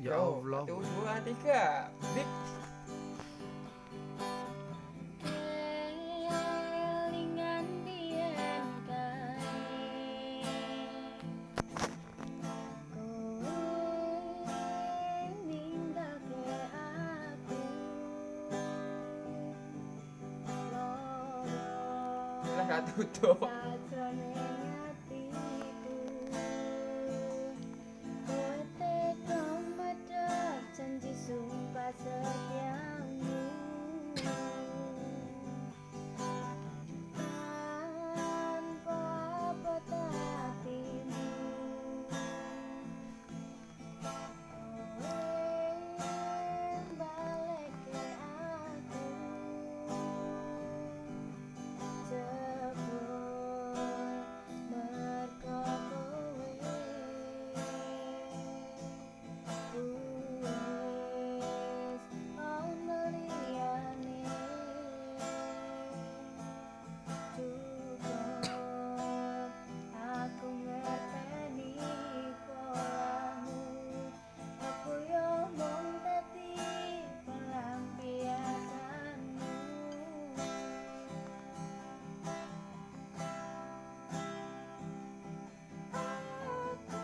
Ya Allah. 1, 2, 3. Dik. Kelingan biyen kae, kowe ninggalke aku loro Lah gak tutup. Sajroning atiku, kowe tega medhot janji sumpah setiamu tanpa abot atimu. Kowe balekke aku jebul merko kowe wis ono liyane. Cukup aku ngerteni polamu, aku yo mung dadi pelampiasanmu. Aku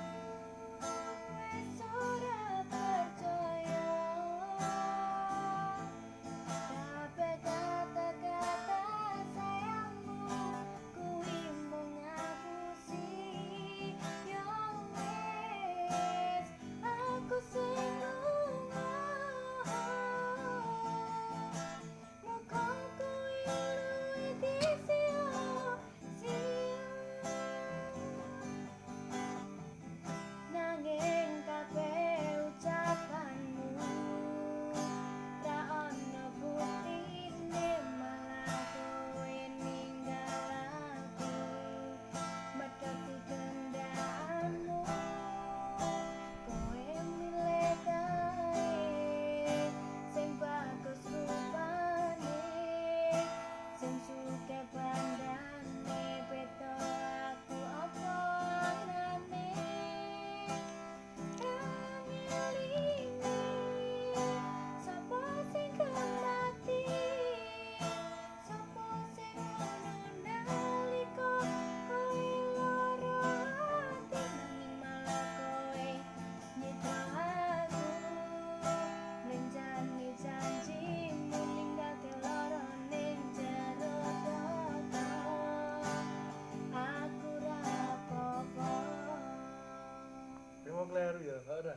wis ora percaya kabeh kata-kata sayangmu kuwi mung ngapusi. Yo wis, aku sing lunga, muga kowe luwih disio-sio. Nanging kabeh ucapanmu ra ono buktine, malah kowe ninggal aku medhoti kendaraanmu. Kowe milih kae sing bagus rupane, sing sugih bandane, beda aku apa anane? Ra ngelingi sapa sing kemati, sapa sing ono nalika kowe lara ati, nanging malah kowe nyiksa aku, nglenjani janjimu, ninggalke lara ning jero dada. Aku ra apa-apa. Emang kleru ya, ora.